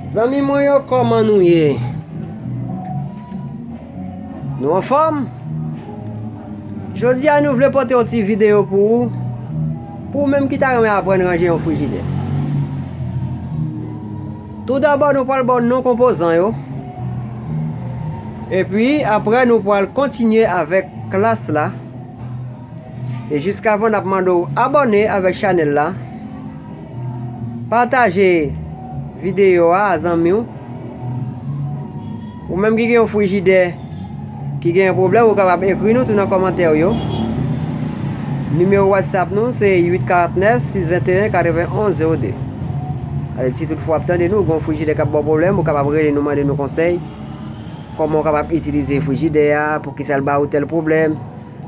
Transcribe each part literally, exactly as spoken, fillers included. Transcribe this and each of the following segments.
Zanmi mwen yo, kòman nou ye? Nou anfòm? Jodi a, nou vle pote yon ti videyo pou ou, pou ou menm ki ta renmen aprann ranje yon frijidè. Toudabò, nou pral ba w non konpozan yo. Epi, apre, nou pral kontinye avèk klas la. E jiskavan, n ap mande w abòne avèk chanèl la, pataje videyo a a zanmi w. Ou menm ki gen yon frijidè ki gen yon pwoblèm, ou kapab ekri nou tou nan kòmantè yo. Nimewo WhatsApp nou se uit karant nèf, sis venteyen, katrevenn onz zewo de. Ale, si toutfwa w ap tande nou, gen yon frijidè k ap ba w pwoblèm, ou kapab rele nou, mande nou konsèy. Kòman w kapab itilize frijidè a, poukisa l ba ou tèl pwoblèm,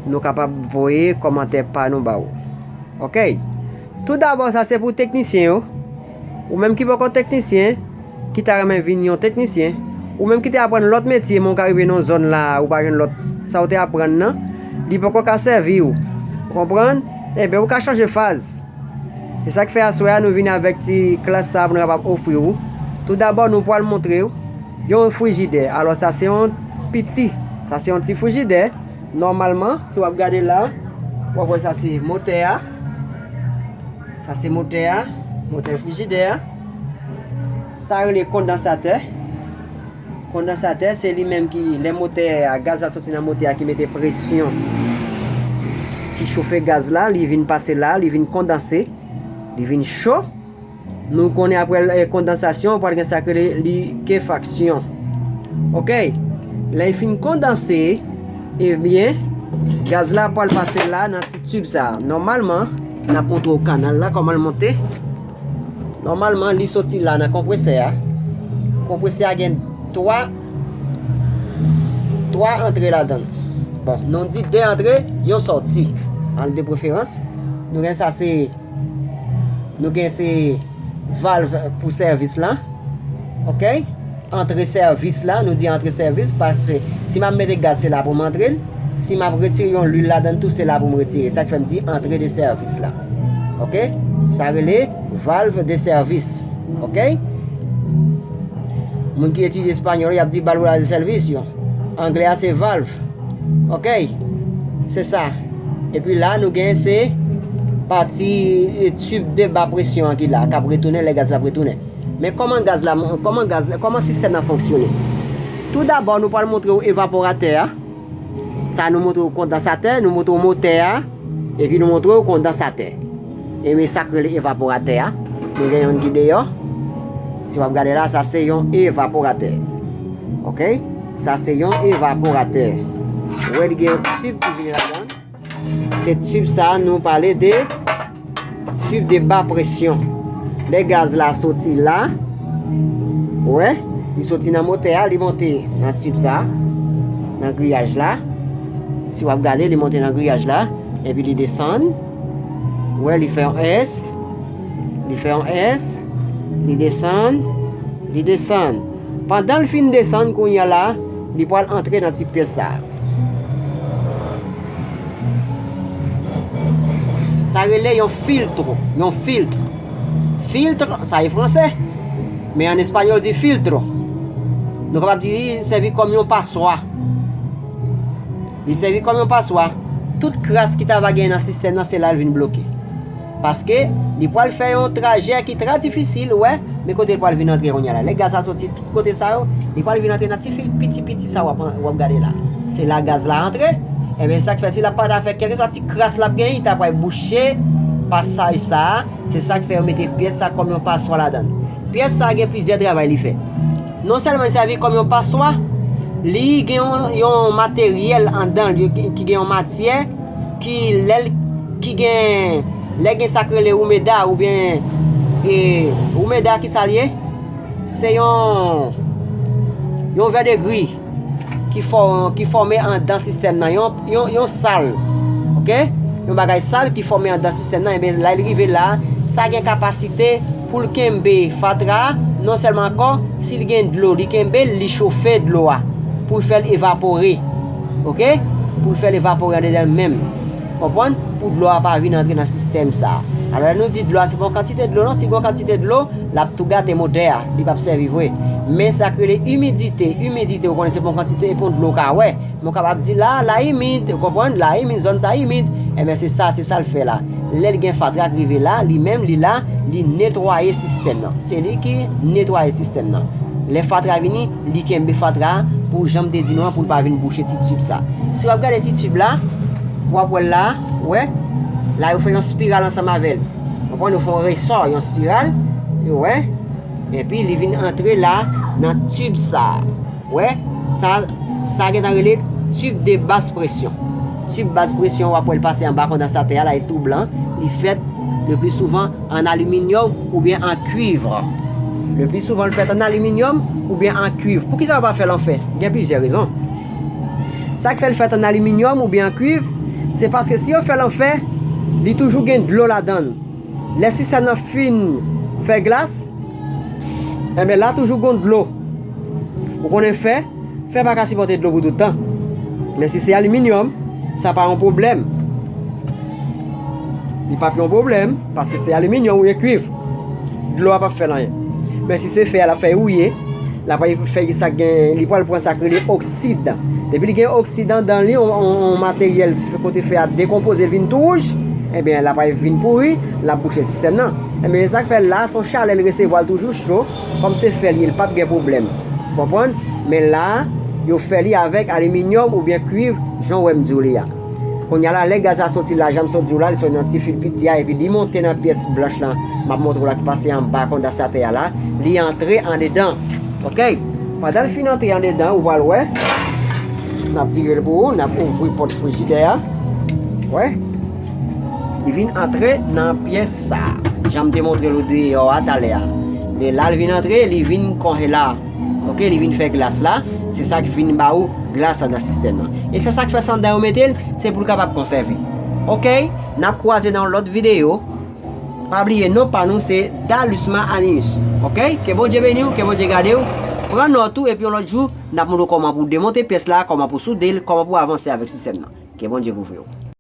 nou kapab voye kòmantè pa nou ba ou. Oke? Toudabò, sa se pou teknisyen yo. Ou menm ki poko teknisyen, ki ta renmen vin yon teknisyen, ou menm ki te aprann lòt metye, men w ka rive nan yon zòn la, ou pa jwenn lòt, sa w te aprann nan, li poko ka sèvi w. Ou konprann? Enben, ou ka chanje faz. Se sa k fè aswè a nou vin avèk ti klas sa a pou nou kapab ofri w. Toudabò, nou pral montre w yon frijidè. Alò, sa se yon piti, sa se yon ti frijidè. Nòmalman, si w ap gade la, w ap wè sa se motè a. Sa se motè a, motè frijidè a. Sa rele kondansatè. Kondansatè, se li menm ki, lè motè a, gaz la soti nan motè a ki mete presyon, ki chofe gaz la, li vin pase la, li vin kondanse, li vin cho. Nou konnen apre, eh, kondansasyon, pral gen sa k rele likefaksyon. Oke? Lè l fin kondanse, ebyen, gaz la pral pase la nan ti tib sa a. Nòmalman, n ap montre w kanal la, kòman l monte. Nòmalman, li soti la nan konpresè a. Konpresè a gen twa, twa antre ladan l. Bon, nou di de antre, yon sòti. An de preferans, nou gen sa se, nou gen se valv pou sèvis la. Oke? Antre sèvis la, nou di antre sèvis, paske si m ap mete gaz, se la pou m antre l. Si m ap retire yon lwil ladan l tou, se la pou m retire. Sa k fè m di antre de sèvis la. Oke? Sa rele valv de sèvis. Oke? Moun ki etidye espanyòl, y ap di válvula de servicio. Anglè a se valv. Oke? Se sa. Epi la, nou gen se pati, e, tib de ba presyon an ki la, k ap retounen lè gaz la ap retounen. Men kòman gaz la, kòman gaz, kòman sistèm nan fonksyone? Toudabò, nou pral montre w evaporatè a. Sa nou montre w kondansatè, nou montre w motè a, epi nou montre w kondansatè. E men sa k rele evaporatè a. Nou gen youn ki deyò. Si w ap gade la, sa se yon evaporatè. Oke? Sa se yon evaporatè. Ou wè li gen yon tib ki vini ladan l. Se tib sa a nou pale de tib de ba presyon. Lè gaz la soti la, ou wè, li soti nan motè a, li monte nan tib sa a, nan griyaj la. Si w ap gade, li monte nan griyaj la, epi li desann. Ou wè, li fè yon S, li fè yon S, li desann, li desann. Pandan l fin desann kounye a la, li pral antre nan ti pyès sa a. Sa rele yon filtro, yon filtre. Filtre, sa e franse, men an espanyòl di filtro. Nou kapab di li sèvi kòm yon paswa. Li sèvi kòm yon paswa. Tout kras ki ta va genyen nan sistèm nan, se la l vin bloke. Paske li pral fè yon trajè ki trè difisil, ou wè, men kote l pral vin antre kounye a la. Lè gaz la soti tout kote sa yo, li pral vin antre nan ti fil piti piti sa w ap, w ap gade la. Se la gaz la antre. Ebyen, sa k fè si l ap pa ta fè kèlkeswa ti kras l ap genyen, li ta pral bouche pasaj sa a. Se sa k fè yo mete pyès sa kòm yon paswa ladan l. Pyès sa a gen plizyè travay li fè. Non sèlman li sèvi kòm yon paswa, li gen yon, yon materyèl anndan l, yo, ki, ki gen yon matyè, ki lè l, ki gen, lè gen sa k rele oumeda, oubyen, e, oumeda ki sa l ye? Se yon, yon vè de gri ki fò-, ki fòme anndan sistèm nan, yon, yon, yon sal, oke? Yon bagay sal ki fòme anndan sistèm nan, ebyen, lè l rive la, sa gen kapasite pou l kenbe fatra a, non sèlman ankò, si l gen dlo, li kenbe l, li chofe dlo a, pou l fè l evapore, oke? Pou l fè l evapore andedan l menm, konprann? Pou dlo a pa vin antre nan sistèm sa a. Alò, lè nou di dlo a, se pa yon kantite dlo, non, si gen yon kantite dlo, l ap tou gate motè a, li p ap sèvi vre. Men sa k rele imidite, imidite, ou konnen se pa yon kantite, e pa yon dlo w ka wè. Men w kapab di la, la imid, ou konprann? La imid, zòn sa imid. Enben, se sa, se sa l fè la. Lè l gen fatra k rive la, li menm, li la, li netwaye sistèm nan. Se li ki netwaye sistèm nan. Lè fatra vini, li kenbe fatra a pou jan m te di nou an, pou l pa vin bouche ti tib sa. Si w ap gade ti tib la, w ap wè l la, wè, la yo fè yon spiral ansanm avè l. Konprann? Yo fè yon resò, yon spiral, yo wè, epi li vin antre la nan tib sa. Wè, sa, sa gentan rele tib de bas presyon. Tib bas presyon, w ap wè l pase anba kondansatè a la, li tou blan, li fèt le pli souvan an aliminyòm oubyen an kuiv. Le pli souvan, l fèt an aliminyòm oubyen an kuiv. Poukisa yo pa fè l an fè? Gen plizyè rezon. Sa k fè l fèt an aliminyòm oubyen an kuiv, se paske si yo fè l an fè, li toujou gen dlo ladan l. Lè sistèm nan fin fè glas, enben, la toujou gon dlo. Ou konnen fè, fè pa ka sipòte dlo pou tout tan. Men si se aliminyòm, sa pa yon pwoblèm. Li p ap yon pwoblèm, paske se aliminyòm oubyen kuiv. Dlo a p ap fè l anyen. Men si se fè a, l ap fè wouye, l ap fè sa k gen, li pral pran sa k rele oksid. Depi li gen oksid anndan li, yon, yon, yon materyèl kote fè a dekonpoze, l vin tou wouj, enben, l ap vin pouri, l ap bouche sistèm nan. Enben, se sa k fè la, se yon chalè l resevwa, l toujou cho, kòm se fè l ye, l p ap gen pwoblèm. Konprann? Men la, yo fè li avèk aliminyòm oubyen kuiv, jan w wè m di w li a. Kounye a la, lè gaz la soti la, jan m sot di w la, li sot nan ti fil piti a, epi li monte nan pyès blanch lan, m ap montre w la ki pase anba kondansatè a la, li antre andedan. Oke? Pandan l fin antre andedan, ou pral wè, n ap vire l pou ou, n ap ouvri pòt frijidè a. Wè? Li vin antre nan pyès sa. Jan m te montre l ou deyò a talè a. Men la l vin antre, li vin konjela. Oke, li vin fè glas la. Se sa k vin ba ou glas la nan sistèm nan. E se sa k fè se anndan yo mete l, se pou l kapab konsève. Oke, n ap kwaze nan yon lòt videyo. Pa bliye non pa nou se Dalusma Anius. Oke, ke Bondye beni w, ke Bondye gade w. Pran nòt ou epi yon lòt jou, n ap montre w kòman pou w demonte pyès la, kòman pou w soude l, kòman pou w avanse avèk sistèm nan. Ke Bondye kouvri w.